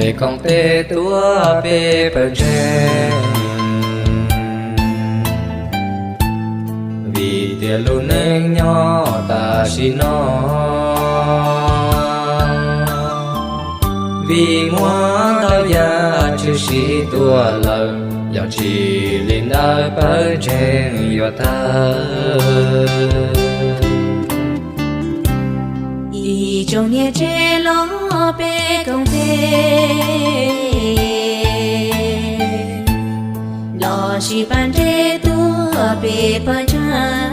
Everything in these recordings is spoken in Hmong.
Peb koom tes tuav peb pawg ntseeg, vim tias lub neej nyob tam sim no, vim muab ntau yam tshwm sim tuag lawm, yog tsis li ntawd pawg ntseeg yuav tawg. Ib tsoom niam tsev los peb koom tes, los sib pab nres tuav peb pawg ntseeg.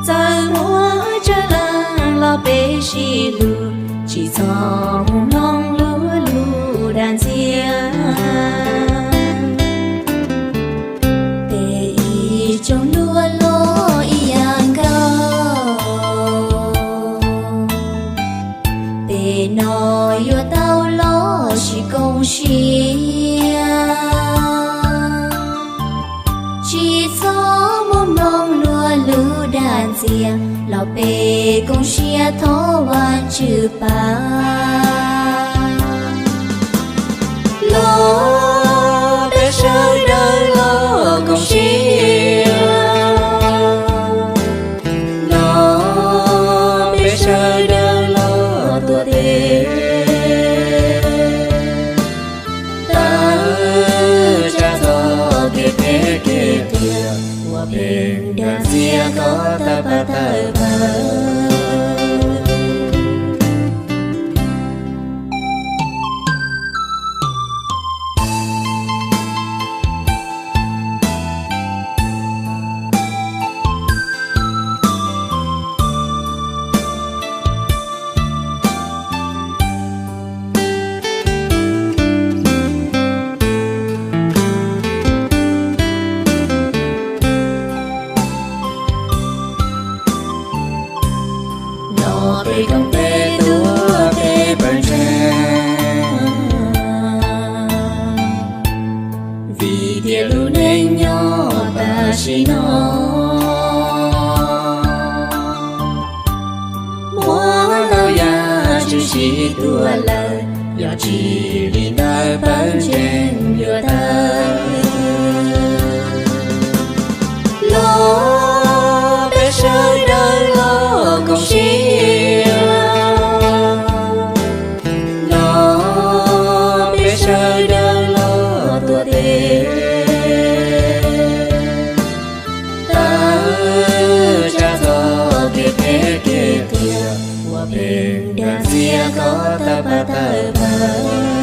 Txawm muaj tsawg leej los peb sib hlub, tsis txhob mus mloog luag lus dag ntxias. Peb ib tsoom hluas los ib yam nkaus, peb no yuav tau los sib koom siab. Tsis txhob mus mloog luag lus dag ntxias, los peb koom siab thov Vajtswv pab. Los peb sawv daws los koom siab, los peb sawv daws los tuav tes, tawm tsam txoj kev phem kev qias uas pheej dag ntxias kom tawg paj tawg pawg. Los peb koom tes tuav peb pawg ntseeg, vim tias lub neej nyob tam sim no muaj ntau yam tshwm sim tuag lawm, yog tsis li ntawd pawg ntseeg yuav tawg. Los peb sawv daws los koom siab, los peb sawv daws los tuav tes, tawm tsam txoj kev phem kev qias uas pheej dag ntxias kom tawg paj tawg pawg.